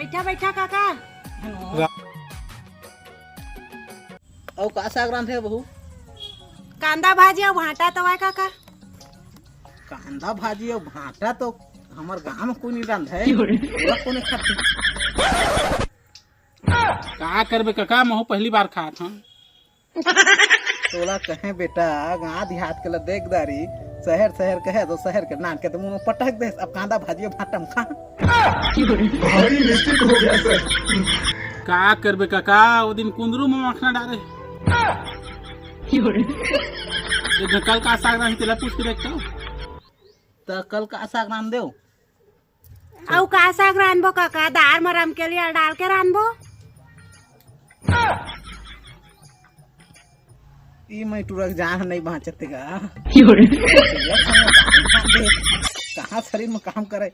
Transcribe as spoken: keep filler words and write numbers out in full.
बइठा बइठा काका। अउ का साग रांधे बहू? कांदा भाजी अउ भांटा तो आय काका। कांदा भाजी अउ भांटा तो हमर गांव में कोई नहीं रांधे। तोला कोने खाथे? का करबे कका, महू पहली बार खात हंव। तोला कहे बेटा, गांव देहात के ला देख दारी, शहर शहर कहे तो शहर के नान के तो मुंह में पटक देस। अब कांदा भाजी अउ भांटा में खा। भारी मिस्टेक हो गया सर। का करबे कका, वो दिन कुंदरू में मखना डारे। एक झन कल का साग रांधी तेला पूछ के देखता। त कल का साग रांध देव? अउ का साग रांधबो कका? दार म रमकेलिया डाल के रांधबो। ई मैं टुरक जान नहीं बांचते का। कहाँ शरीर में काम करे।